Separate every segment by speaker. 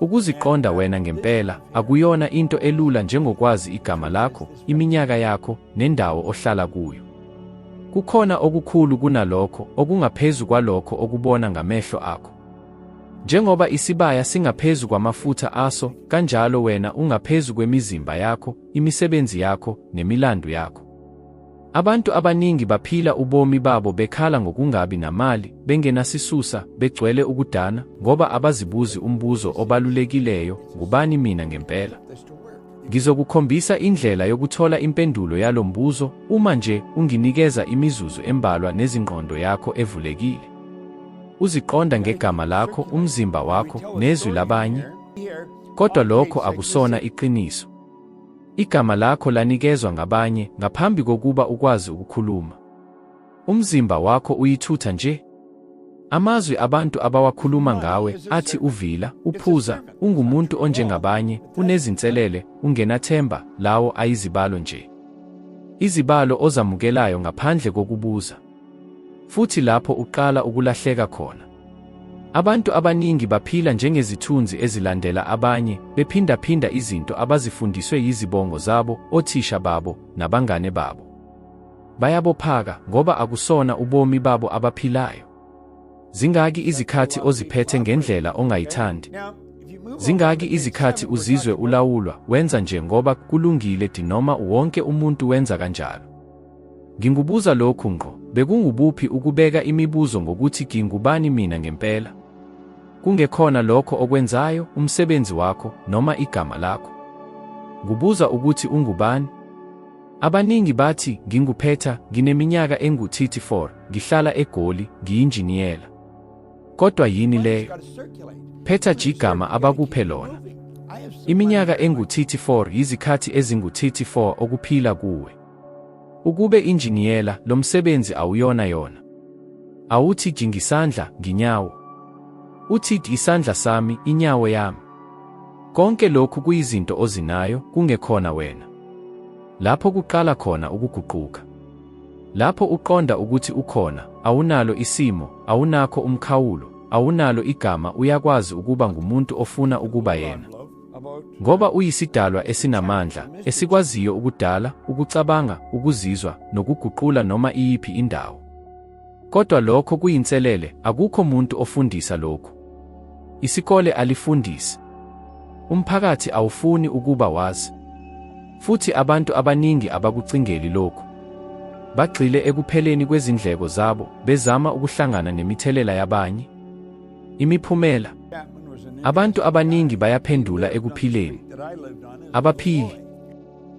Speaker 1: Ukuziqonda wena ngempela akuyona into elula njengokwazi igama lakho, iminyaka yakho, nendawo ohlala kuyo. Kukhona okukhulu kunalokho, okungaphezu kwalokho okubona ngamehlo akho. Njengoba isibaya singaphezu kwamafutha aso, kanjalo wena ungaphezu kwemizimba yakho, imisebenzi yakho, nemilandu yakho. Abantu abaningi baphila ubomi babo bekhala ngokungabi namali, bengenasisusa, begcwele ukudana, ngoba abazibuzi umbuzo obalulekileyo, ngubani mina ngempela? Ngizokukhombisa indlela yokuthola impendulo yalo mbuzo uma nje unginikeza imizuzu embalwa nezingqondo yakho evulekile. Uziqonda ngegama lakho, umzimba wakho, nezwi labanye? Kodwa lokho akusona iqiniso. Igama lakho lanikezwa ngabanye ngaphambi kokuba ukwazi ukukhuluma. Umzimba wakho uyithutha nje. Amazwi abantu abawakhuluma ngawe athi uvila, uphuza, ungumuntu onjengabanye, unezinselele, ungenathemba, lawo ayizibalo nje. Izibalo ozamukelayo ngaphandle kokubuza. Futhi lapho uqala ukulahleka khona. Abantu abaningi baphila njengezithunzi ezilandela abanye, bephindaphinda izinto abazifundiswe yizibongo zabo, othisha babo, nabangane babo. Bayabophaka ngoba akusona ubomi babo abaphilayo. Zingaki izikhathi oziphethe ngendlela ongayithandi? Zingaki izikhathi uzizwe ulawulwa, wenza nje ngoba kulungile di noma wonke umuntu wenza kanjalo? Ngingubuza lokhu ngqo, bekungubuphi ukubeka imibuzo ngokuthi ngingubani mina ngempela? Kungekhona lokho okwenzayo, umsebenzi wakho, noma igama lakho. Ngubuza ukuthi ungubani? Abaningi bathi, NginguPeter, ngineminyaka engu-34, ngihlala eGoli, ngiyinjiniyela. Kodwa yini leyo? Peter jigama abakuphe lona. Iminyaka engu-34 yizikhathi ezingu-34 okuphila kuwe. Ukube injiniyela, lo msebenzi awuyona yona. Awuthi jingisandla, nginyawo. Uthi isandla sami, inyawo yami. Konke lokhu kuyizinto ozinayo, kungekhona wena. Lapho kuqala khona ukuguquka. Lapho uqonda ukuthi ukhona, awunalo isimo, awunakho umkhawulo, awunalo igama uyakwazi ukuba ngumuntu ofuna ukuba yena. Ngoba uyisidalwa esinamandla, esikwaziyo ukudala, ukucabanga, ukuzizwa, nokuguqula noma iyiphi indawo. Kodwa lokho kuyinselele, akukho muntu ofundisa lokhu. Isikole alifundisi. Umphakathi awufuni ukuba wazi. Futhi abantu abaningi abakucingeli lokhu. Bagxile ekupheleni kwezindleko zabo, bezama ukuhlangana nemithelela yabanye. Imiphumela. Abantu abaningi bayaphendula ekuphileni. Abaphili.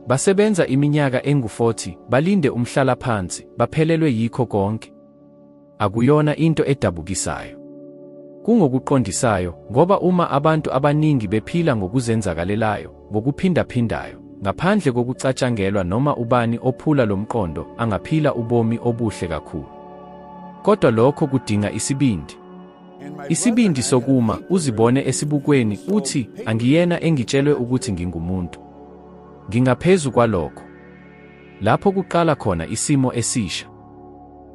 Speaker 1: Basebenza iminyaka engu-40, balinde umhlalaphansi, baphelelwe yikho konke. Akuyona into edabukisayo. Kungokuqondisayo, ngoba uma abantu abaningi bephila ngokuzenzakalelayo, ngokuphindaphindayo, ngaphandle kokucatshangelwa noma ubani ophula lo mqondo angaphila ubomi obuhle kakhulu. Kodwa lokho kudinga isibindi. Isibindi sokuma, uzibone esibukweni, uthi, angiyena engitshelwe ukuthi ngingumuntu. Ngingaphezu kwalokho. Lapho kuqala khona isimo esisha.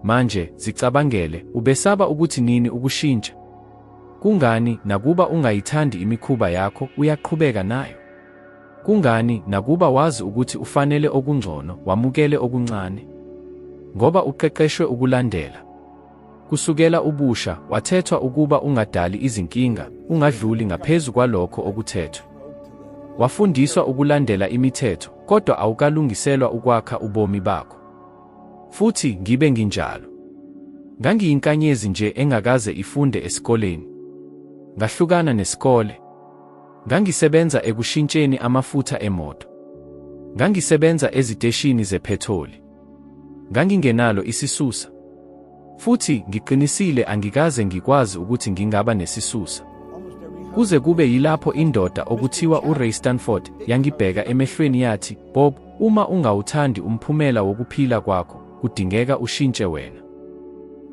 Speaker 1: Manje, zicabangele, ubesaba ukuthi nini ukushintsha? Kungani, nakuba ungayithandi imikhuba yakho, uyaqhubeka nayo? Kungani, nakuba wazi ukuthi ufanele okungcono, wamukele okuncane? Ngoba uqeqeshwe ukulandela. Kusukela ubusha, wathethwa ukuba ungadali izinkinga, ungadluli ngaphezu kwalokho okuthethwe. Wafundiswa ukulandela imithetho, kodwa awukalungiselwa ukwakha ubomi bakho. Futhi ngibe nginjalo. Ngangiyinkanyezi nje engakaze ifunde esikoleni. Ngahlukana nesikole. Ngangisebenza ekushintsheni amafutha emoto. Ngangisebenza eziteshini zephetholi. Ngangingenalo isisusa. Futhi ngiqinisile angikaze ngikwazi ukuthi ngingaba nesisusa. Kuze kube yilapho indoda okuthiwa uRay Stanford yangibheka emehlweni yathi, Bob, uma ungawuthandi umphumela wokuphila kwakho, kudingeka ushintshe wena.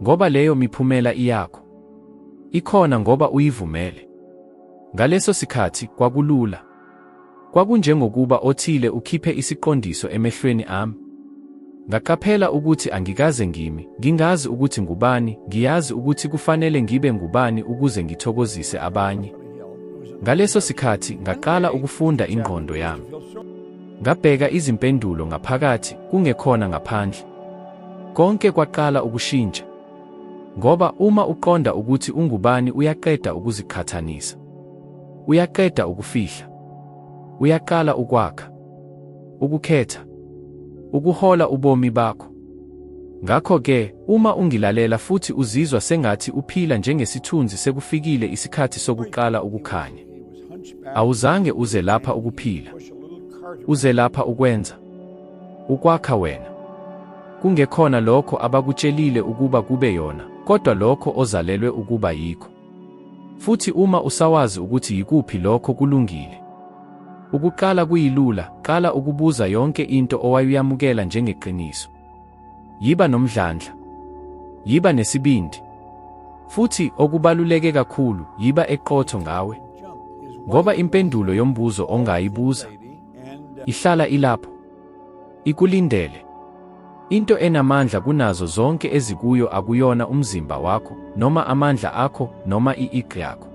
Speaker 1: Ngoba leyo miphumela iyakho. Ikhona ngoba uyivumele. Ngaleso sikhathi kwakulula. Kwakunjengokuba othile ukhiphe isiqondiso emehlweni ami. Ngaqaphela ukuthi angikaze ngimi, ngingazi ukuthi ngubani, ngiyazi ukuthi kufanele ngibe ngubani ukuze ngithokozise abanye. Ngaleso sikhathi ngaqala ukufunda ingqondo yami. Ngabheka izimpendulo ngaphakathi kungekhona ngaphandle. Konke kwaqala ukushintsha. Ngoba uma uqonda ukuthi ungubani uyaqeda ukuziqhathanisa. Uyaqeda ukufihla. Uyaqala ukwakha. Ukukhetha. Ukuhola ubomi bakho. Ngakho-ke, uma ungilalela futhi uzizwa sengathi uphila njengesithunzi sekufikile isikhathi sokuqala ukukhanya. Awuzange uze lapha ukuphila. Uze lapha ukwenza. Ukwakha wena. Kungekhona lokho abakutshelile ukuba kube yona, kodwa lokho ozalelwe ukuba yikho. Futhi uma usawazi ukuthi yikuphi lokho kulungile. Ukuqala kuyilula, qala ukubuza yonke into owayuyamukela njengeqiniso. Yiba nomdlandla. Yiba nesibindi. Futhi okubaluleke kakhulu, yiba eqotho ngawe. Ngoba impendulo yombuzo ongayibuza ihlala ilapho. Ikulindele. Into enamandla kunazo zonke ezikuyo akuyona umzimba wakho, noma amandla akho, noma i-IQ yakho.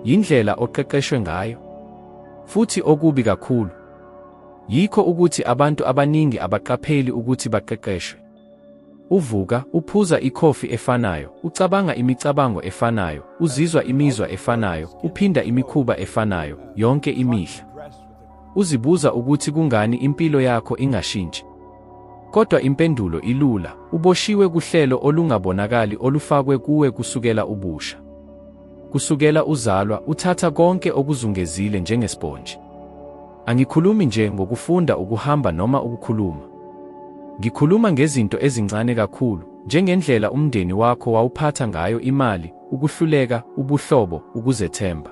Speaker 1: Yindlela oqeqeshwe ngayo. Futhi okubi kakhulu, yikho ukuthi abantu abaningi abaqapheli ukuthi baqeqeshwe. Uvuka, uphuza ikhofi efanayo, ucabanga imicabango efanayo, uzizwa imizwa efanayo, uphinda imikhuba efanayo, yonke imihla. Uzibuza ukuthi kungani impilo yakho ingashintshi. Kodwa impendulo ilula, uboshiwe kuhlelo olungabonakali olufakwe kuwe kusukela ubusha. Kusukela uzalwa, uthatha konke okuzungezile njengesponji. Angikhulumi nje ngokufunda ukuhamba noma ukukhuluma. Ngikhuluma ngezinto ezincane kakhulu, njengendlela umndeni wakho wawuphatha ngayo imali, ukuhluleka, ubuhlobo, ukuzethemba.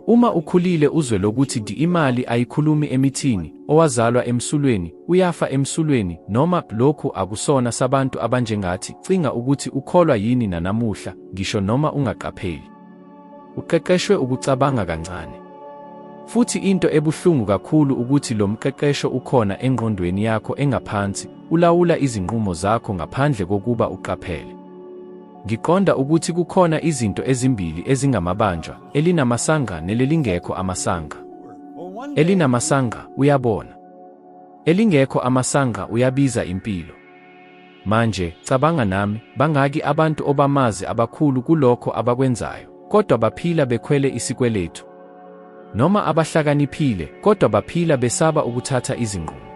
Speaker 1: Uma ukhulile uzwe lokuthi di imali ayikhulumi emithini, owazalwa emsulweni, uyafa emsulweni, noma lokhu akusona sabantu abanjengathi, cinga ukuthi ukholwa yini nanamuhla, ngisho noma ungaqapheli. Uqeqeshwe ukucabanga kancane. Futhi into ebuhlungu kakhulu ukuthi lo mqeqesho ukhona engqondweni yakho engaphansi, ulawula izinqumo zakho ngaphandle kokuba uqaphele. Ngiqonda ukuthi kukhona izinto ezimbili ezingamabanjwa, elinamasangqa nelelingekho amasangqa. Elinamasangqa, uyabona. Elingekho amasangqa uyabiza impilo. Manje, cabanga nami, bangaki abantu obamazi abakhulu kulokho abakwenzayo, kodwa baphila bekhwele isikweletu? Noma abahlakaniphile, kodwa baphila besaba ukuthatha izinqumo.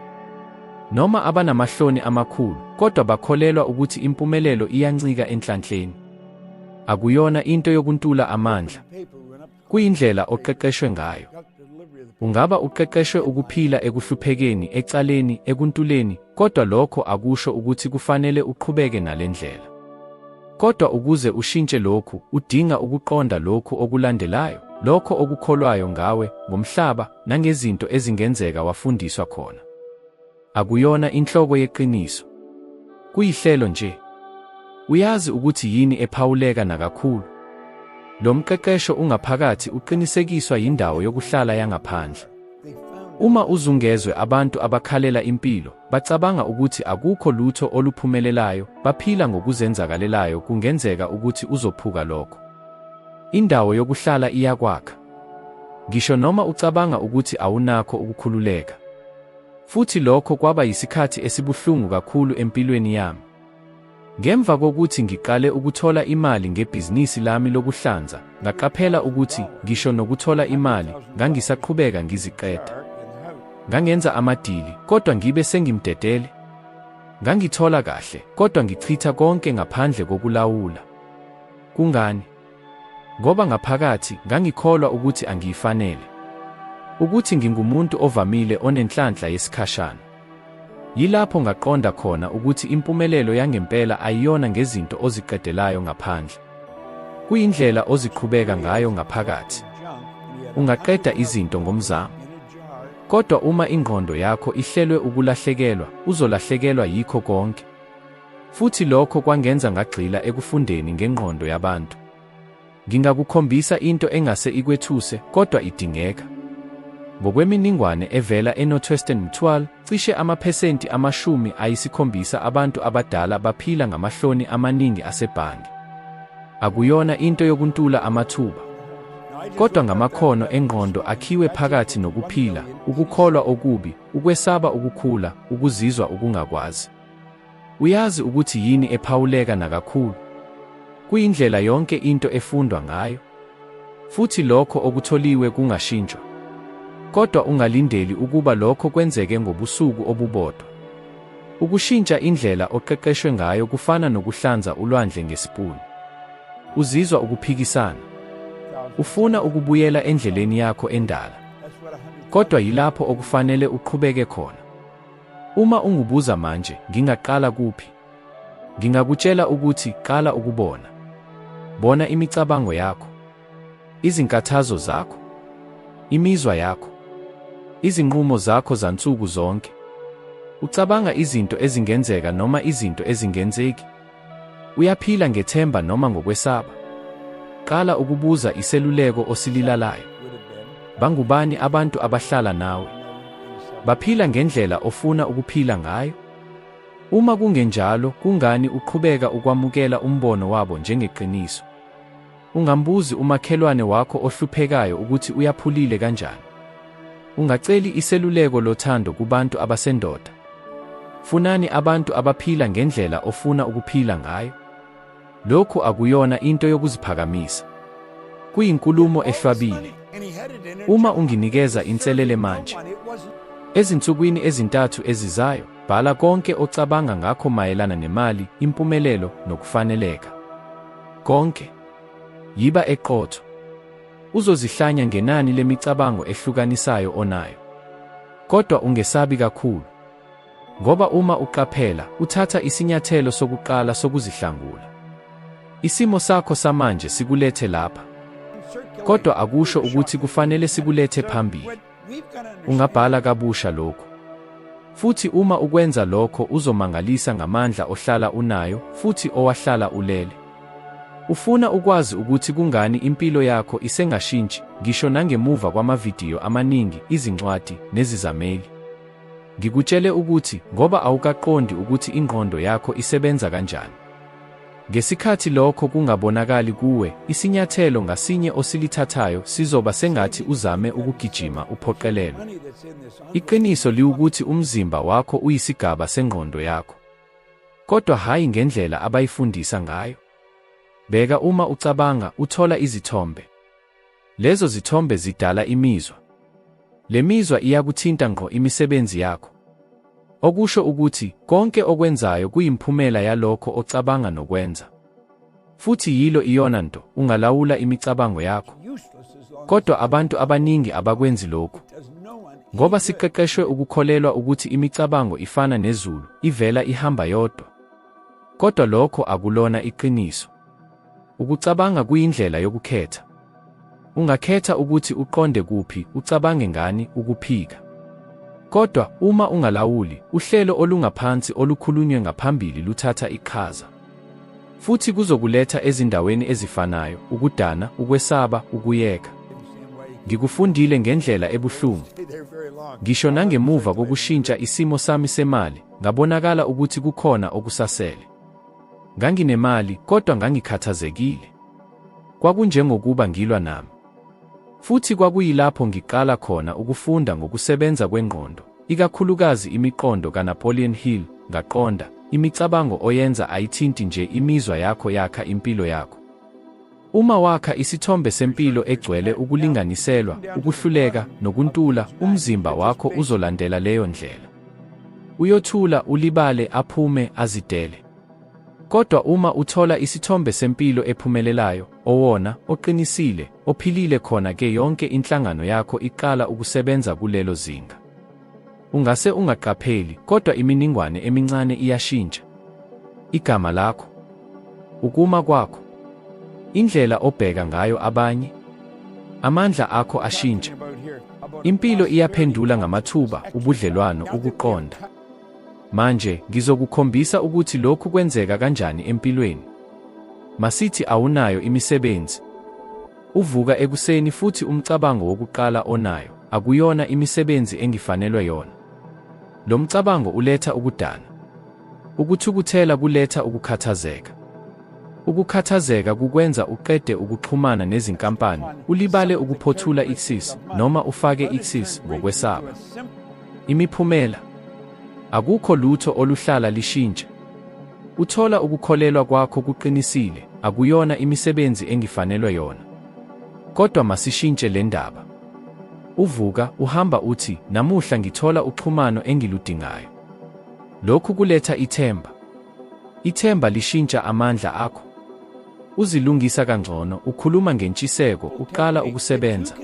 Speaker 1: Noma abanamahloni amakhulu, kodwa bakholelwa ukuthi impumelelo iyancika enhlanhleni. Akuyona into yokuntula amandla. Kuyindlela oqeqeshwe ngayo. Ungaba uqeqeshwe ukuphila ekuhluphekeni, ecaleni, ekuntuleni, kodwa lokho akusho ukuthi kufanele uqhubeke nale ndlela. Kodwa ukuze ushintshe lokhu, udinga ukuqonda lokhu okulandelayo, lokho okukholwayo ngawe, ngomhlaba, nangezinto ezingenzeka wafundiswa khona. Akuyona inhloko yeqiniso. Kuyihlelo nje. Uyazi ukuthi yini ephawuleka nakakhulu? Lo mqeqesho ungaphakathi uqinisekiswa yindawo yokuhlala yangaphandle. Uma uzungezwe abantu abakhalela impilo, bacabanga ukuthi akukho lutho oluphumelelayo, baphila ngokuzenzakalelayo kungenzeka ukuthi uzophuka lokho. Indawo yokuhlala iyakwakha. Ngisho noma ucabanga ukuthi awunakho ukukhululeka. Futhi lokho kwaba yisikhathi esibuhlungu kakhulu empilweni yami. Ngemva kokuthi ngiqale ukuthola imali ngebhizinisi lami lokuhlanza, ngaqaphela ukuthi, ngisho nokuthola imali, ngangisaqhubeka ngiziqeda. Ngangenza amadili, kodwa ngibe sengimdedele. Ngangithola kahle, kodwa ngichitha konke ngaphandle kokulawula. Kungani? Ngoba ngaphakathi ngangikholwa ukuthi angiyifanele. Ukuthi ngingumuntu ovamile onenhlanhla yesikhashana. Yilapho ngaqonda khona ukuthi impumelelo yangempela ayiyona ngezinto oziqedelayo ngaphandle. Kuyindlela oziqhubeka ngayo ngaphakathi. Ungaqeda izinto ngomzamo. Kodwa uma ingqondo yakho ihlelwe ukulahlekelwa, uzolahlekelwa yikho konke. Futhi lokho kwangenza ngagxila ekufundeni ngengqondo yabantu. Ngingakukhombisa into engase ikwethuse, kodwa idingeka. Ngokweminingwane evela eNorthwestern Mutual, cishe amaphesenti 70 abantu abadala baphila ngamahloni amaningi asebhange. Akuyona into yokuntula amathuba. Kodwa ngamakhono engqondo akhiwe phakathi nokuphila, ukukholwa okubi, ukwesaba ukukhula, ukuzizwa ukungakwazi. Uyazi ukuthi yini ephawuleka nakakhulu? Kuyindlela yonke into efundwa ngayo. Futhi lokho okutholiwe kungashintshwa. Kodwa ungalindeli ukuba lokho kwenzeke ngobusuku obubodwa. Ukushintsha indlela oqeqeshwe ngayo kufana nokuhlanza ulwandle ngesipuni. Uzizwa ukuphikisana. Ufuna ukubuyela endleleni yakho endala. Kodwa yilapho okufanele uqhubeke khona. Uma ungubuza manje, ngingaqala kuphi? Ngingakutshela ukuthi qala ukubona. Bona imicabango yakho. Izinkathazo zakho. Imizwa yakho. Izinqumo zakho zansuku zonke. Ucabanga izinto ezingenzeka noma izinto ezingenzeki? Uyaphila ngethemba noma ngokwesaba? Qala ukubuza iseluleko osililalayo. Bangubani abantu abahlala nawe? Baphila ngendlela ofuna ukuphila ngayo? Uma kungenjalo, kungani uqhubeka ukwamukela umbono wabo njengeqiniso? Ungambuzi umakhelwane wakho ohluphekayo ukuthi uyaphulile kanjani. Ungaceli iseluleko lothando kubantu abasendoda. Funani abantu abaphila ngendlela ofuna ukuphila ngayo. Lokhu akuyona into yokuziphakamisa. Kuyinkulumo ehlwabile. Uma unginikeza inselele manje, ezinsukwini ezintathu ezizayo, bhala konke ocabanga ngakho mayelana nemali, impumelelo, nokufaneleka. Konke. Yiba eqotho. Uzozihlanya ngenani lemicabango ehlukanisayo onayo. Kodwa ungesabi kakhulu. Ngoba uma uqaphela, uthatha isinyathelo sokuqala sokuzihlangula. Isimo sakho samanje sikulethe lapha. Kodwa akusho ukuthi kufanele sikulethe phambili. Ungabhala kabusha lokhu. Futhi uma ukwenza lokho uzomangalisa ngamandla ohlala unayo futhi owahlala ulele. Ufuna ukwazi ukuthi kungani impilo yakho isengashintshi ngisho nangemuva kwamavidiyo amaningi, izincwadi, nezizameli. Ngikutshele ukuthi ngoba awukaqondi ukuthi ingqondo yakho isebenza kanjani. Ngesikhathi lokho kungabonakali kuwe, isinyathelo ngasinye osilithathayo sizoba sengathi uzame ukugijima uphoqelelwe. Iqiniso liwukuthi umzimba wakho uyisigaba sengqondo yakho. Kodwa hhayi ngendlela abayifundisa ngayo. Bheka uma ucabanga, uthola izithombe. Lezo zithombe zidala imizwa. Le mizwa iyakuthinta ngqo imisebenzi yakho. Okusho ukuthi, konke okwenzayo kuyimphumela yalokho ocabanga nokwenza. Futhi yilo iyona nto, ungalawula imicabango yakho. Kodwa abantu abaningi abakwenzi lokhu. Ngoba siqeqeshwe ukukholelwa ukuthi imicabango ifana nezulu, ivela ihamba yodwa. Kodwa lokho akulona iqiniso. Ukucabanga kuyindlela yokukhetha. Ungakhetha ukuthi uqonde kuphi, ucabange ngani, ukuphika. Kodwa, uma ungalawuli, uhlelo olungaphansi olukhulunywe ngaphambili luthatha iqhaza. Futhi kuzokuletha ezindaweni ezifanayo, ukudana, ukwesaba, ukuyeka. Ngikufundile ngendlela ebuhlungu. Ngisho nangemuva kokushintsha isimo sami semali, ngabonakala ukuthi kukhona okusasele. Nganginemali, kodwa ngangikhathazekile. Kwakunjengokuba ngilwa nami. Futhi kwakuyilapho ngiqala khona ukufunda ngokusebenza kwengqondo, ikakhulukazi imiqondo kaNapoleon Hill, ngaqonda, imicabango oyenza ayithinti nje imizwa yakho yakha impilo yakho. Uma wakha isithombe sempilo egcwele ukulinganiselwa, ukuhluleka, nokuntula, umzimba wakho uzolandela leyo ndlela. Uyothula, ulibale, aphume, azidele. Kodwa uma uthola isithombe sempilo ephumelelayo, owona, oqinisile, ophilile khona ke yonke inhlangano yakho iqala ukusebenza kulelo zinga. Ungase ungaqapheli, kodwa iminingwane emincane iyashintsha. Igama lakho. Ukuma kwakho. Indlela obheka ngayo abanye. Amandla akho ashintsha. Impilo iyaphendula ngamathuba, ubudlelwano, ukuqonda. Manje, ngizokukhombisa ukuthi lokhu kwenzeka kanjani empilweni. Masithi awunayo imisebenzi. Uvuka ekuseni futhi umcabango wokuqala onayo, akuyona imisebenzi engifanelwe yona. Lo mcabango uletha ukudana. Ukuthukuthela kuletha ukukhathazeka. Ukukhathazeka kukwenza uqede ukuxhumana nezinkampani, ulibale ukuphothula i-thesis, noma ufake i-thesis ngokwesaba. Imiphumela? Akukho lutho oluhlala lishintsha. Uthola ukukholelwa kwakho kuqinisile, akuyona imisebenzi engifanelwe yona. Kodwa masishintshe le ndaba. Uvuka, uhamba uthi, namuhla ngithola uxhumano engiludingayo. Lokhu kuletha ithemba. Ithemba lishintsha amandla akho. Uzilungisa kangcono, ukhuluma ngentshiseko, uqala ukusebenza.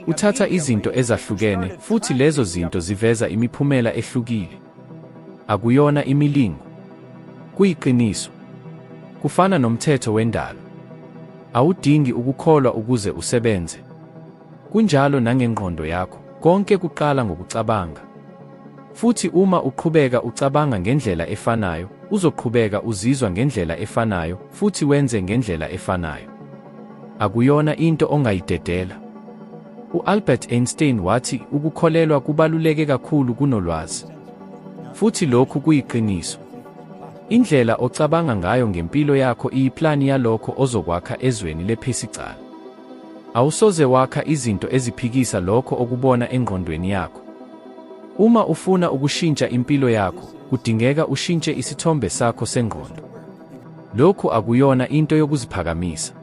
Speaker 1: Uthatha izinto ezahlukene, futhi lezo zinto ziveza imiphumela ehlukile. Akuyona imilingo. Kuyiqiniso. Kufana nomthetho wendalo. Awudingi ukukholwa ukuze usebenze. Kunjalo nangengqondo yakho, konke kuqala ngokucabanga. Futhi uma uqhubeka ucabanga ngendlela efanayo, uzoqhubeka uzizwa ngendlela efanayo futhi wenze ngendlela efanayo. Akuyona into ongayidedela. U-Albert Einstein wathi ukukholelwa kubaluleke kakhulu kunolwazi. Futhi lokhu kuyiqiniso. Indlela ocabanga ngayo ngempilo yakho iyiplani yalokho ozokwakha ezweni lephesicala. Awusoze wakha izinto eziphikisa lokho okubona engqondweni yakho. Uma ufuna ukushintsha impilo yakho, kudingeka ushintshe isithombe sakho sengqondo. Lokhu akuyona into yokuziphakamisa.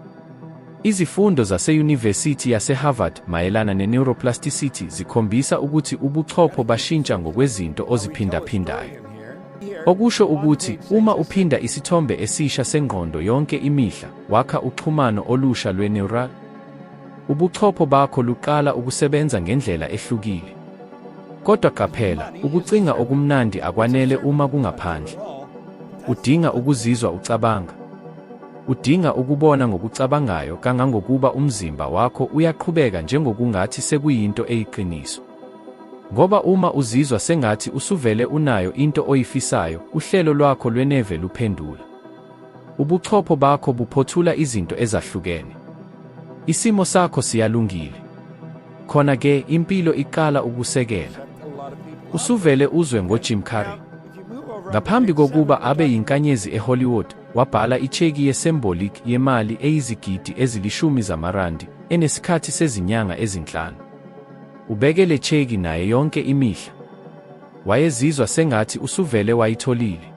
Speaker 1: Izifundo zaseyunivesithi yase-Harvard mayelana ne-neuroplasticity zikhombisa ukuthi ubuchopho bashintsha ngokwezinto oziphindaphindayo. Okusho ukuthi, uma uphinda isithombe esisha sengqondo yonke imihla, wakha uxhumano olusha lwe-neural. Ubuchopho bakho luqala ukusebenza ngendlela ehlukile. Kodwa qaphela, ukucinga okumnandi akwanele uma kungaphandle. Udinga ukuzizwa ucabanga. Udinga ukubona ngokucabangayo kangangokuba umzimba wakho uyaqhubeka njengokungathi sekuyinto eyiqiniso. Ngoba uma uzizwa sengathi usuvele unayo into oyifisayo, uhlelo lwakho lweneve luphendula. Ubuchopho bakho buphothula izinto ezahlukene. Isimo sakho siyalungile. Khona ke impilo iqala ukusekela. Usuvele uzwe ngoJim Carrey. Ngaphambi kokuba abe yinkanyezi eHollywood, wabhala icheki yesembolik yemali eyizigidi ezilishumi zamarandi enesikhathi sezinyanga ezinhlanu. Ubeke le cheki naye yonke imihla. Wayezizwa sengathi usuvele wayitholile.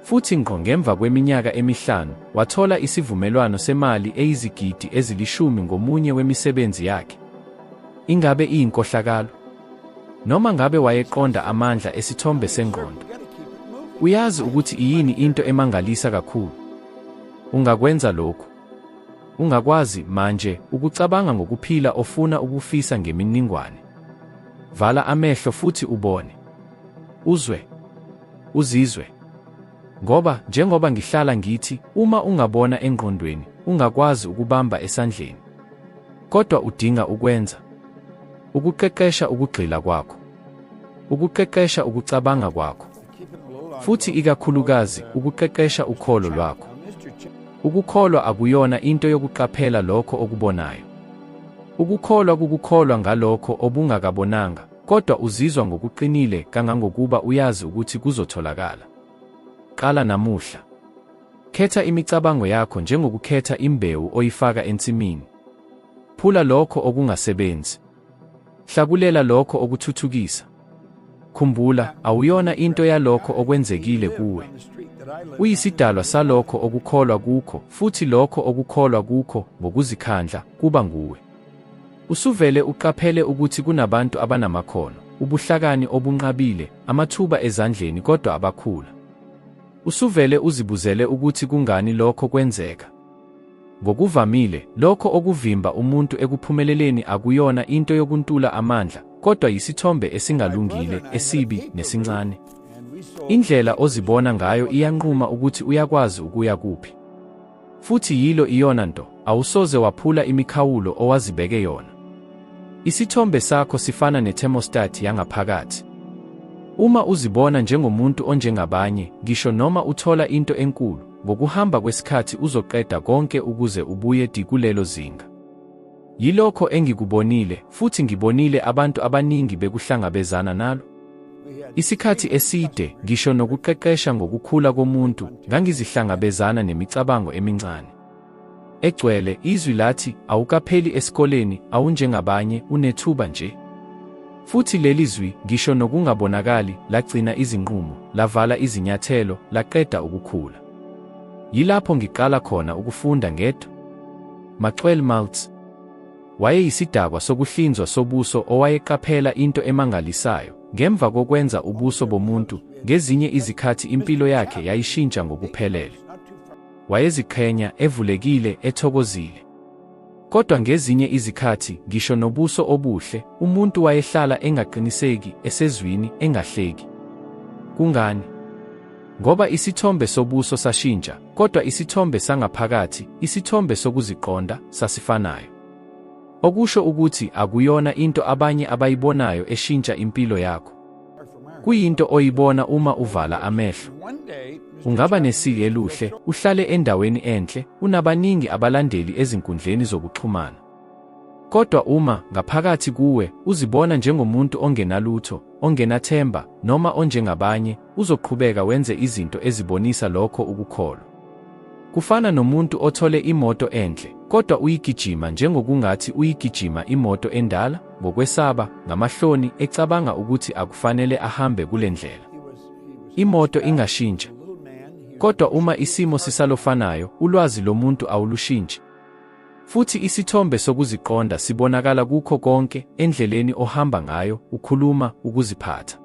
Speaker 1: Futhi ngqo ngemva kweminyaka emihlanu, wathola isivumelwano semali eyizigidi ezilishumi ngomunye wemisebenzi yakhe. Ingabe iyinkohlakalo? Noma ngabe wayeqonda amandla esithombe sengqondo? Uyazi ukuthi iyini into emangalisa kakhulu? Ungakwenza lokhu. Ungakwazi, manje, ukucabanga ngokuphila ofuna ukufisa ngemininingwane. Vala amehlo futhi ubone. Uzwe. Uzizwe. Ngoba, njengoba ngihlala ngithi, uma ungabona engqondweni, ungakwazi ukubamba esandleni. Kodwa udinga ukwenza. Ukuqeqesha ukugxila kwakho. Ukuqeqesha ukucabanga kwakho. Futhi ikakhulukazi, ukuqeqesha ukholo lwakho. Ukukholwa akuyona into yokuqaphela lokho okubonayo. Ukukholwa kukukholwa ngalokho obungakabonanga, kodwa uzizwa ngokuqinile kangangokuba uyazi ukuthi kuzotholakala. Qala namuhla. Khetha imicabango yakho njengokukhetha imbewu oyifaka ensimini. Phula lokho okungasebenzi. Hlakulela lokho okuthuthukisa. Khumbula, awuyona into yalokho okwenzekile kuwe. Uyisidalwa salokho okukholwa kukho, futhi lokho okukholwa kukho ngokuzikhandla kuba nguwe. Usuvele uqaphele ukuthi kunabantu abanamakhono, ubuhlakani obunqabile, amathuba ezandleni kodwa abakhula. Usuvele uzibuzele ukuthi kungani lokho kwenzeka. Ngokuvamile, lokho okuvimba umuntu ekuphumeleleni akuyona into yokuntula amandla, kodwa yisithombe esingalungile, esibi, nesincane. Indlela ozibona ngayo iyanquma ukuthi uyakwazi ukuya kuphi. Futhi yilo iyona nto, awusoze waphula imikhawulo owazibeke yona. Isithombe sakho sifana ne-thermostat yangaphakathi. Uma uzibona njengomuntu onjengabanye, ngisho noma uthola into enkulu, ngokuhamba kwesikhathi uzoqeda konke ukuze ubuye di kulelo zinga. Yilokho engikubonile, futhi ngibonile abantu abaningi bekuhlangabezana nalo. Isikhathi eside, ngisho nokuqeqesha ngokukhula komuntu, ngangizihlangabezana nemicabango emincane. Egcwele, izwi lathi, awukapheli esikoleni, awunjengabanye, unethuba nje. Futhi leli zwi, ngisho nokungabonakali, lagcina izinqumo, lavala izinyathelo, laqeda ukukhula. Yilapho ngiqala khona ukufunda ngedwa. Maxwell Maltz wayeyisidakwa sokuhlinzwa sobuso owayeqaphela into emangalisayo, ngemva kokwenza ubuso bomuntu, ngezinye izikhathi impilo yakhe yayishintsha ngokuphelele. Wayeziqhenya, evulekile, ethokozile. Kodwa ngezinye izikhathi, ngisho nobuso obuhle, umuntu wayehlala engaqiniseki, esezwini, engahleki. Kungani? Ngoba isithombe sobuso sashintsha, kodwa isithombe sangaphakathi, isithombe sokuziqonda, sasifanayo. Okusho ukuthi akuyona into abanye abayibonayo eshintsha impilo yakho. Kuyinto oyibona uma uvala amehlo. Ungaba nesili eluhle, uhlale endaweni enhle, unabaningi abalandeli ezinkundleni zokuxhumana. Kodwa uma, ngaphakathi kuwe, uzibona njengomuntu ongenalutho, ongenathemba, noma onjengabanye, uzoqhubeka wenze izinto ezibonisa lokho ukukholwa. Kufana nomuntu othole imoto enhle, kodwa uyigijima njengokungathi uyigijima imoto endala, ngokwesaba, ngamahloni, ecabanga ukuthi akufanele ahambe kule ndlela. Imoto ingashintsha. Kodwa uma isimo sisalofanayo, ulwazi lomuntu awulushintshi. Futhi isithombe sokuziqonda sibonakala kukho konke, endleleni ohamba ngayo, ukhuluma, ukuziphatha.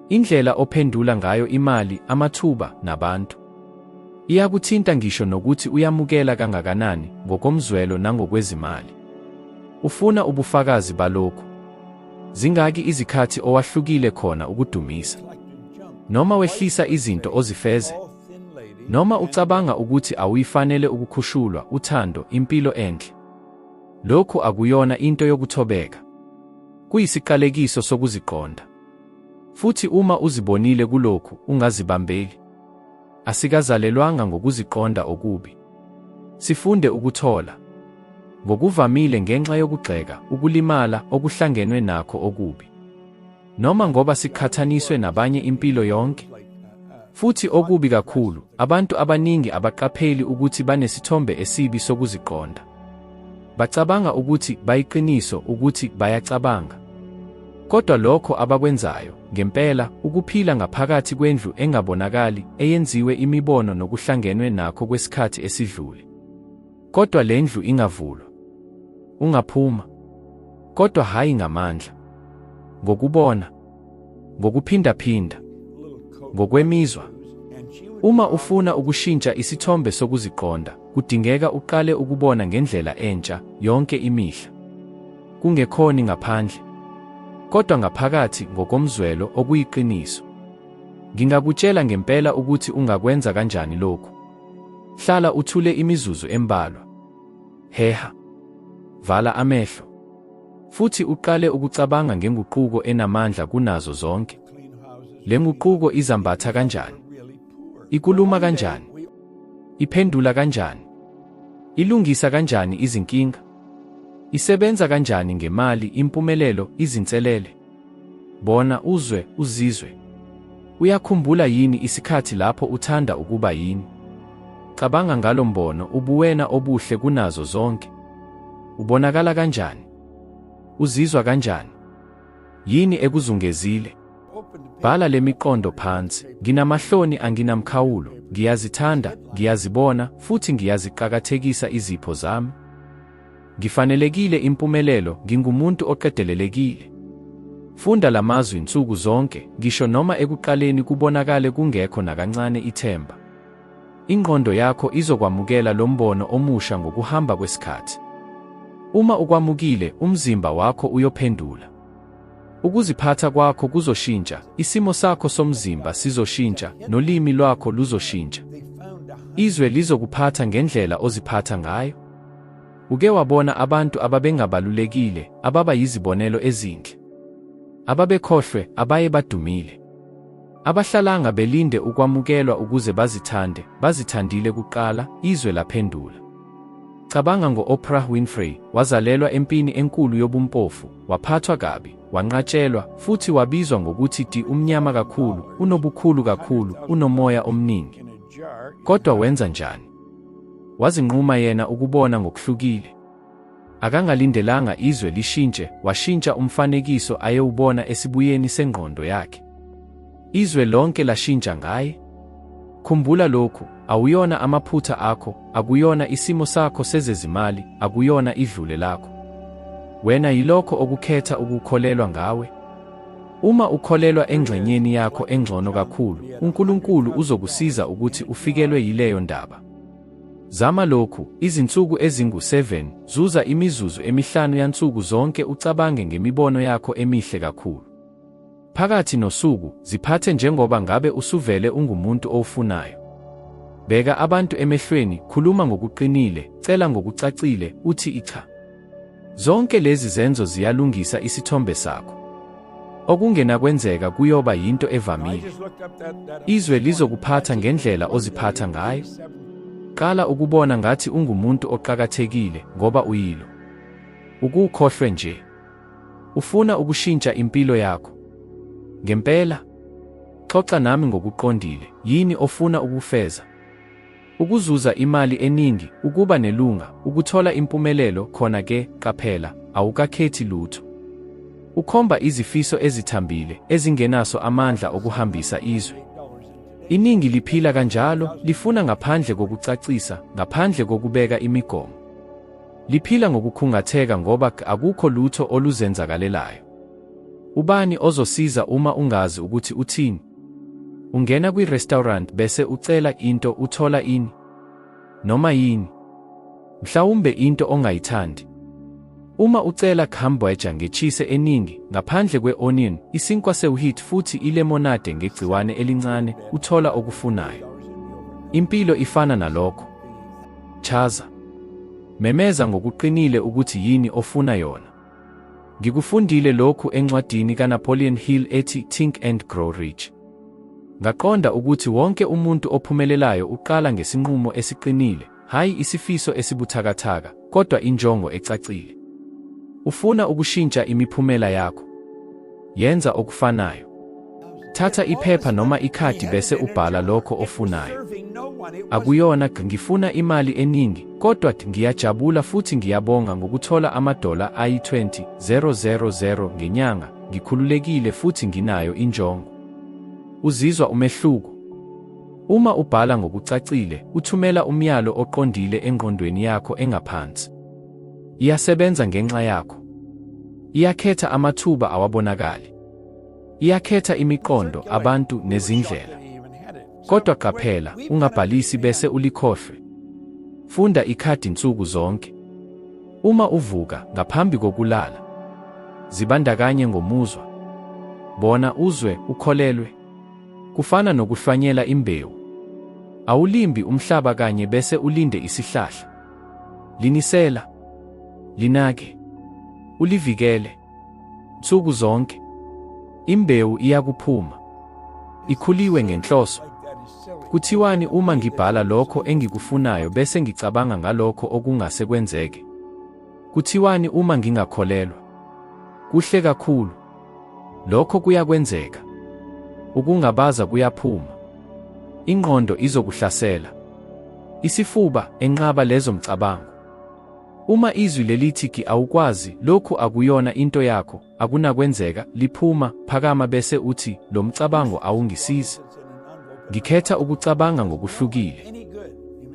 Speaker 1: Indlela ophendula ngayo imali, amathuba, nabantu. Iyakuthinta ngisho nokuthi uyamukela kangakanani, ngokomzwelo nangokwezimali. Ufuna ubufakazi balokhu? Zingaki izikhathi owahlukile khona ukudumisa? Noma wehlisa izinto ozifeze? Noma ucabanga ukuthi awuyifanele ukukhushulwa, uthando, impilo enhle? Lokhu akuyona into yokuthobeka. Kuyisiqalekiso sokuziqonda. Futhi uma uzibonile kulokhu, ungazibambeli. Asikazalelwanga ngokuziqonda okubi. Sifunde ukuthola. Ngokuvamile ngenxa yokugxeka, ukulimala, okuhlangenwe nakho okubi. Noma ngoba siqhathaniswe nabanye impilo yonke. Futhi okubi kakhulu, abantu abaningi abaqapheli ukuthi banesithombe esibi sokuziqonda. Bacabanga ukuthi bayiqiniso, ukuthi bayacabanga. Kodwa lokho abakwenzayo, ngempela, ukuphila ngaphakathi kwendlu engabonakali, eyenziwe imibono nokuhlangenwe nakho kwesikhathi esidlule. Kodwa le ndlu ingavulwa. Ungaphuma. Kodwa hhayi ngamandla. Ngokubona. Ngokuphindaphinda. Ngokwemizwa. Uma ufuna ukushintsha isithombe sokuziqonda, kudingeka uqale ukubona ngendlela entsha, yonke imihla. Kungekhoni ngaphandle, kodwa ngaphakathi ngokomzwelo okuyiqiniso. Ngingakutshela ngempela ukuthi ungakwenza kanjani lokhu. Hlala uthule imizuzu embalwa. Heha. Vala amehlo. Futhi uqale ukucabanga ngenguquko enamandla kunazo zonke. Le nguquko izambatha kanjani? Ikuluma kanjani? Iphendula kanjani? Ilungisa kanjani izinkinga? Isebenza kanjani ngemali, impumelelo, izinselele? Bona, uzwe, uzizwe. Uyakhumbula yini isikhathi lapho uthanda ukuba yini? Cabanga ngalo mbono, ubuwena obuhle kunazo zonke. Ubonakala kanjani? Uzizwa kanjani? Yini ekuzungezile? Bhala le miqondo phansi. Nginamahloni anginamkhawulo, ngiyazithanda, ngiyazibona, futhi ngiyaziqakathekisa izipho zami. Ngifanelekile impumelelo, ngingumuntu oqedelelekile. Funda la mazwi nsuku zonke, ngisho noma ekuqaleni kubonakale kungekho nakancane ithemba. Ingqondo yakho izokwamukela lo mbono omusha ngokuhamba kwesikhathi. Uma ukwamukile, umzimba wakho uyophendula. Ukuziphatha kwakho kuzoshintsha, isimo sakho somzimba sizoshintsha, nolimi lwakho luzoshintsha. Izwe lizokuphatha ngendlela oziphatha ngayo. Uke wabona abantu ababengabalulekile ababa yizibonelo ezinhle? Ababekhohlwe, abaye badumile. Abahlalanga belinde ukwamukelwa ukuze bazithande, bazithandile kuqala, izwe laphendula. Cabanga ngo-Oprah Winfrey, wazalelwa empini enkulu yobumpofu, waphathwa kabi, wanqatshelwa, futhi wabizwa ngokuthi ti umnyama kakhulu, unobukhulu kakhulu, unomoya omningi. Kodwa wenza njani? Wazinquma yena ukubona ngokuhlukile. Akangalindelanga izwe lishintshe, washintsha umfanekiso ayewubona esibuyeni sengqondo yakhe. Izwe lonke lashintsha ngaye. Khumbula lokhu, awuyona amaphutha akho, akuyona isimo sakho sezezimali, akuyona idlule lakho. Wena yilokho okukhetha ukukholelwa ngawe. Uma ukholelwa engxenyeni yakho engcono kakhulu, uNkulunkulu uzokusiza ukuthi ufikelwe yileyo ndaba. Zama lokhu, izinsuku ezingu-7, zuza imizuzu emihlanu yansuku zonke ucabange ngemibono yakho emihle kakhulu. Phakathi nosuku, ziphathe njengoba ngabe usuvele ungumuntu owufunayo. Bheka abantu emehlweni, khuluma ngokuqinile, cela ngokucacile, uthi icha. Zonke lezi zenzo ziyalungisa isithombe sakho. Okungenakwenzeka kuyoba yinto evamile. Izwe lizokuphatha ngendlela oziphatha ngayo. Qala ukubona ngathi ungumuntu oqakathekile ngoba uyilo. Ukukhohlwe nje. Ufuna ukushintsha impilo yakho. Ngempela? Xoxa nami ngokuqondile, yini ofuna ukufeza? Ukuzuza imali eningi, ukuba nelunga, ukuthola impumelelo, khona ke, qaphela, awukakhethi lutho. Ukhomba izifiso ezithambile, ezingenaso amandla okuhambisa izwe. Iningi liphila kanjalo, lifuna ngaphandle kokucacisa, ngaphandle kokubeka imigomo. Liphila ngokukhungatheka ngoba akukho lutho oluzenzakalelayo. Ubani ozosiza uma ungazi ukuthi uthini? Ungena kwi-restaurant bese ucela into uthola ini? Noma yini? Mhlawumbe into ongayithandi. Uma ucela hamburger nge-cheese eningi, ngaphandle kwe-onion, isinkwa se-wheat futhi ilemonade ngegciwane elincane, uthola okufunayo. Impilo ifana nalokho. Chaza. Memeza ngokuqinile ukuthi yini ofuna yona. Ngikufundile lokhu encwadini kaNapoleon Hill ethi Think and Grow Rich. Ngaqonda ukuthi wonke umuntu ophumelelayo uqala ngesinqumo esiqinile, hhayi isifiso esibuthakathaka, kodwa injongo ecacile. Ufuna ukushintsha imiphumela yakho? Yenza okufanayo. Thatha iphepha noma ikhadi bese ubhala lokho ofunayo. Akuyona ngifuna imali eningi, kodwa ngiyajabula futhi ngiyabonga ngokuthola amadola ayi-20,000 ngenyanga, ngikhululekile futhi nginayo injongo. Uzizwa umehluko? Uma ubhala ngokucacile, uthumela umyalo oqondile engqondweni yakho engaphansi. Iyasebenza ngenxa yakho. Iyakhetha amathuba awabonakali. Iyakhetha imiqondo, abantu nezindlela. Kodwa qaphela, ungabhalisi bese ulikhohlwe. Funda ikhadi nsuku zonke. Uma uvuka, ngaphambi kokulala. Zibandakanye ngomuzwa. Bona, uzwe, ukholelwe. Kufana nokuhlwanyela imbewu. Awulimbi umhlaba kanye bese ulinde isihlahla. Linisela. Linake. Ulivikele. Nsuku zonke. Imbewu iyakuphuma. Ikhuliwe ngenhloso. Kuthiwani uma ngibhala lokho engikufunayo bese ngicabanga ngalokho okungase kwenzeke? Kuthiwani uma ngingakholelwa? Kuhle kakhulu. Lokho kuyakwenzeka. Ukungabaza kuyaphuma. Ingqondo izokuhlasela. Isifuba, enqaba lezo mcabango. Uma izwi lelithi ki awukwazi, lokhu akuyona into yakho, akunakwenzeka, liphuma, phakama bese uthi, lo mcabango awungisizi. Ngikhetha ukucabanga ngokuhlukile.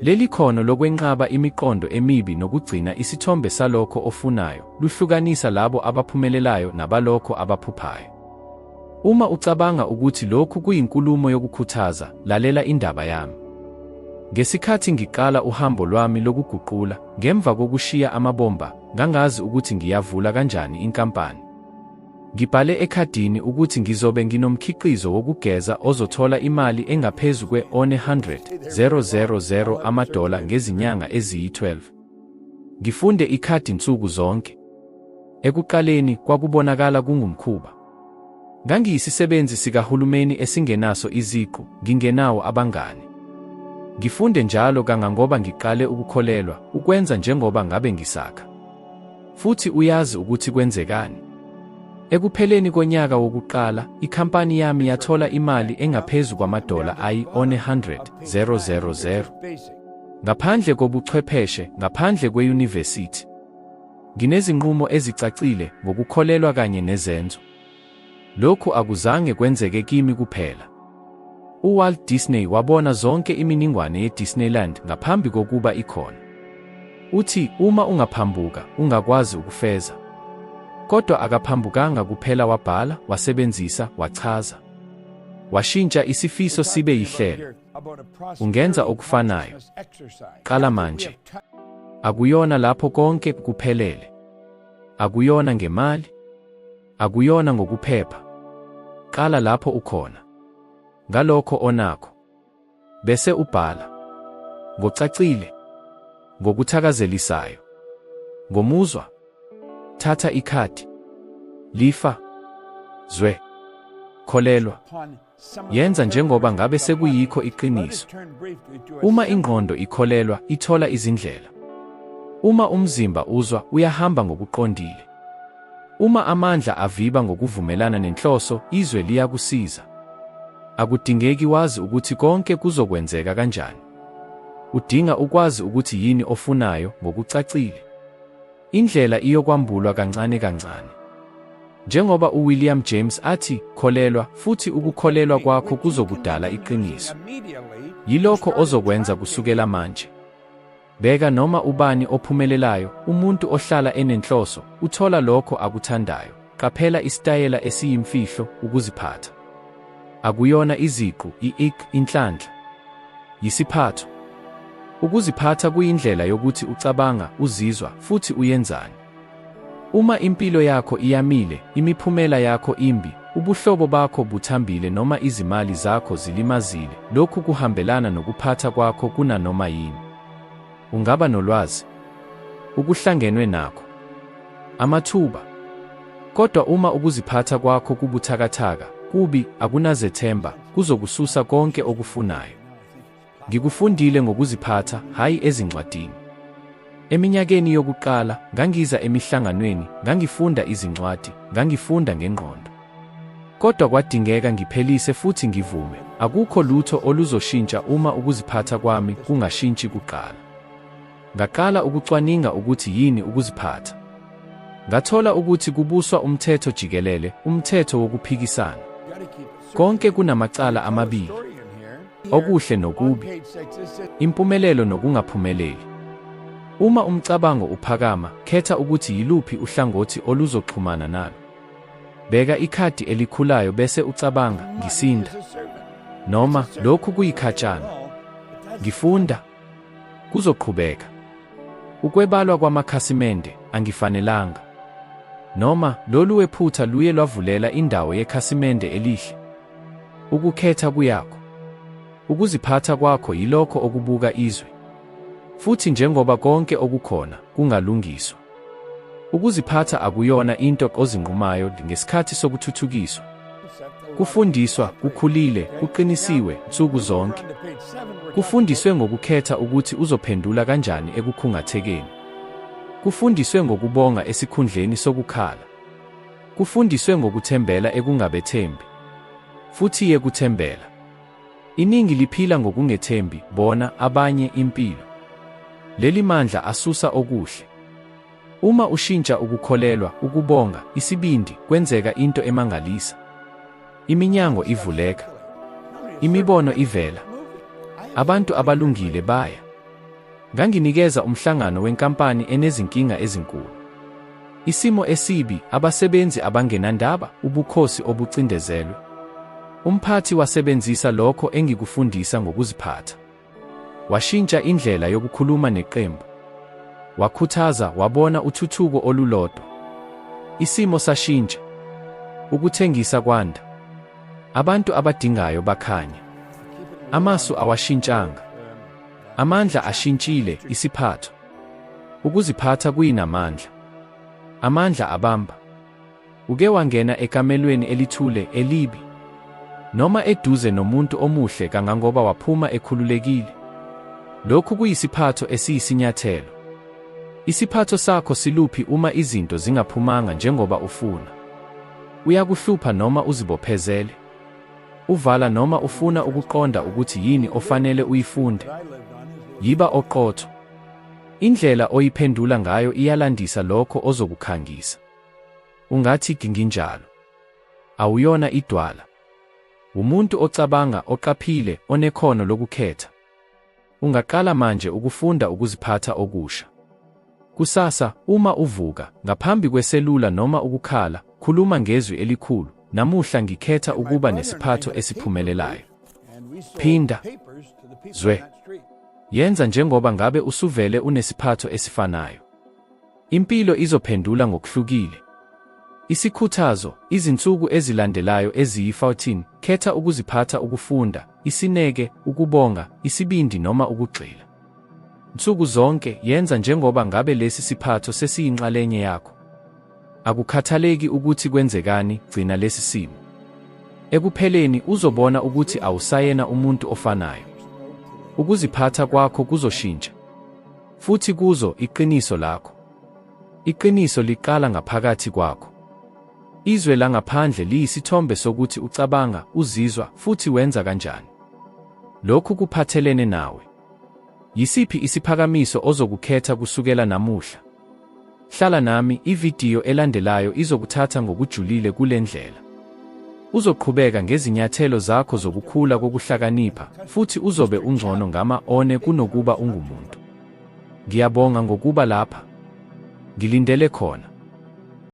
Speaker 1: Leli khono lokwenqaba imiqondo emibi nokugcina isithombe salokho ofunayo, luhlukanisa labo abaphumelelayo nabalokho abaphuphayo. Uma ucabanga ukuthi lokhu kuyinkulumo yokukhuthaza, lalela indaba yami. Ngesikhathi ngiqala uhambo lwami lokuguqula, ngemva kokushiya amabomba, ngangazi ukuthi ngiyavula kanjani inkampani. Ngibhale ekhadini ukuthi ngizobe nginomkhiqizo wokugeza ozothola imali engaphezu kwe-100,000 amadola ngezinyanga eziyi-12. Ngifunde ikhadi nsuku zonke. Ekuqaleni, kwakubonakala kungumkhuba. Ngangiyisisebenzi sikahulumeni esingenaso iziqu, ngingenawo abangani. Ngifunde njalo kangangoba ngiqale ukukholelwa, ukwenza njengoba ngabe ngisakha. Futhi uyazi ukuthi kwenzekani? Ekupheleni konyaka wokuqala, ikhampani yami yathola imali engaphezu kwamadola ayi-100,000. Ngaphandle kobuchwepheshe, ngaphandle kweyunivesithi. Nginezinqumo ezicacile ngokukholelwa kanye nezenzo. Lokhu akuzange kwenzeke kimi kuphela. UWalt Disney wabona zonke iminingwane yeDisneyland ngaphambi kokuba ikhona. Uthi uma ungaphambuka, ungakwazi ukufeza. Kodwa akaphambukanga kuphela wabhala, wasebenzisa, wachaza. Washintsha isifiso sibe yihlelo. Ungenza okufanayo. Qala manje. Akuyona lapho konke kuphelele. Akuyona ngemali. Akuyona ngokuphepha. Qala lapho ukhona. Ngalokho onakho. Bese ubhala. Ngocacile. Ngokuthakazelisayo. Ngomuzwa. Thatha ikhadi. Lifa. Zwe. Kholelwa. Yenza njengoba ngabe sekuyikho iqiniso. Uma ingqondo ikholelwa, ithola izindlela. Uma umzimba uzwa, uyahamba ngokuqondile. Uma amandla aviba ngokuvumelana nenhloso, izwe liyakusiza. Akudingeki wazi ukuthi konke kuzokwenzeka kanjani. Udinga ukwazi ukuthi yini ofunayo ngokucacile. Indlela iyokwambulwa kancane kancane. Njengoba uWilliam James athi, kholelwa, futhi ukukholelwa kwakho kuzokudala iqiniso. Yilokho ozokwenza kusukela manje. Bheka noma ubani ophumelelayo, umuntu ohlala enenhloso, uthola lokho akuthandayo. Qaphela isitayela esiyimfihlo, ukuziphatha. Akuyona iziqu, i-ik, inhlanhla. Yisiphatho. Ukuziphatha kuyindlela yokuthi ucabanga, uzizwa, futhi uyenzani. Uma impilo yakho iyamile, imiphumela yakho imbi, ubuhlobo bakho buthambile noma izimali zakho zilimazile, lokhu kuhambelana nokuphatha kwakho kunanoma yini. Ungaba nolwazi, ukuhlangenwe nakho, amathuba. Kodwa uma ukuziphatha kwakho kubuthakathaka, kubi, akunazethemba, kuzokususa konke okufunayo. Ngikufundile ngokuziphatha, hhayi ezincwadini. Eminyakeni yokuqala, ngangiza emihlanganweni, ngangifunda izincwadi, ngangifunda ngengqondo. Kodwa kwadingeka ngiphelise futhi ngivume, akukho lutho oluzoshintsha uma ukuziphatha kwami kungashintshi kuqala. Ngaqala ukucwaninga ukuthi yini ukuziphatha. Ngathola ukuthi kubuswa umthetho jikelele, umthetho wokuphikisana. Konke kunamacala amabili, okuhle nokubi, impumelelo nokungaphumeleli. Uma umcabango uphakama, khetha ukuthi yiluphi uhlangothi oluzoxhumana nalo. Beka ikhadi elikhulayo bese ucabanga, ngisinda. Noma, lokhu kuyikhatshana. Ngifunda. Kuzoqhubeka. Ukwebalwa kwamakhasimende, angifanelanga. Noma, lolu wephutha luye lwavulela indawo yekhasimende elihle. Ukukhetha kuyakho. Ukuziphatha kwakho yilokho okubuka izwe. Futhi njengoba konke okukhona, kungalungiswa. Ukuziphatha akuyona into ozinqumayo ngesikhathi sokuthuthukiswa. Kufundiswa, kukhulile, kuqinisiwe, nsuku zonke. Kufundiswe ngokukhetha ukuthi uzophendula kanjani ekukhungathekeni. Kufundiswe ngokubonga esikhundleni sokukhala. Kufundiswe ngokuthembela ekungabethembi. Futhi yekuthembela. Iningi liphila ngokungethembi bona, abanye, impilo. Leli mandla asusa okuhle. Uma ushintsha ukukholelwa, ukubonga, isibindi, kwenzeka into emangalisa. Iminyango ivuleka. Imibono ivela. Abantu abalungile baya. Nganginikeza umhlangano wenkampani enezinkinga ezinkulu. Isimo esibi, abasebenzi abangenandaba, ubukhosi obucindezelwe. Umphathi wasebenzisa lokho engikufundisa ngokuziphatha. Washintsha indlela yokukhuluma neqembu. Wakhuthaza, wabona uthuthuko olulodwa. Isimo sashintsha. Ukuthengisa kwanda. Abantu abadingayo bakhanya. Amasu awashintshanga. Amandla ashintshile, isiphatho. Ukuziphatha kuyinamandla. Amandla abamba. Uke wangena ekamelweni elithule, elibi? Noma eduze nomuntu omuhle kangangoba waphuma ekhululekile? Lokhu kuyisiphatho esiyisinyathelo. Isiphatho sakho siluphi uma izinto zingaphumanga njengoba ufuna? Uyakuhlupha noma uzibophezele? Uvala noma ufuna ukuqonda ukuthi yini ofanele uyifunde? Yiba oqotho. Indlela oyiphendula ngayo iyalandisa lokho ozokukhangisa. Ungathi nginjalo. Awuyona idwala. Wumuntu ocabanga, oqaphile, onekhono lokukhetha. Ungaqala manje ukufunda ukuziphatha okusha. Kusasa, uma uvuka, ngaphambi kweselula noma ukukhala, khuluma ngezwi elikhulu, Namuhla ngikhetha
Speaker 2: And my
Speaker 1: ukuba
Speaker 2: brother and I
Speaker 1: nesiphatho
Speaker 2: had a paper
Speaker 1: esiphumelelayo.
Speaker 2: route, and we sold
Speaker 1: Phinda.
Speaker 2: papers to the people
Speaker 1: Zwe.
Speaker 2: on that street.
Speaker 1: Yenza njengoba ngabe usuvele unesiphatho esifanayo. Impilo izophendula ngokuhlukile. Isikhuthazo, izinsuku ezilandelayo eziyi-14, khetha ukuziphatha ukufunda, isineke, ukubonga, isibindi noma ukugxila. Nsuku zonke, yenza njengoba ngabe lesi siphatho sesiyinxalenye yakho. Akukhathaleki ukuthi kwenzekani, gcina lesi simo. Ekupheleni uzobona ukuthi awusayena umuntu ofanayo. Ukuziphatha kwakho kuzoshintsha. Futhi kuzo iqiniso lakho. Iqiniso liqala ngaphakathi kwakho. Izwe langaphandle liyisithombe sokuthi ucabanga, uzizwa, futhi wenza kanjani. Lokhu kuphathelene nawe. Yisiphi isiphakamiso ozokukhetha kusukela namuhla? Hlala nami, ividiyo elandelayo izokuthatha ngokujulile kule ndlela. Uzoqhubeka ngezinyathelo zakho zokukhula kokuhlakanipha, futhi uzobe ungcono ngama one kunokuba ungumuntu. Ngiyabonga ngokuba lapha. Ngilindele khona.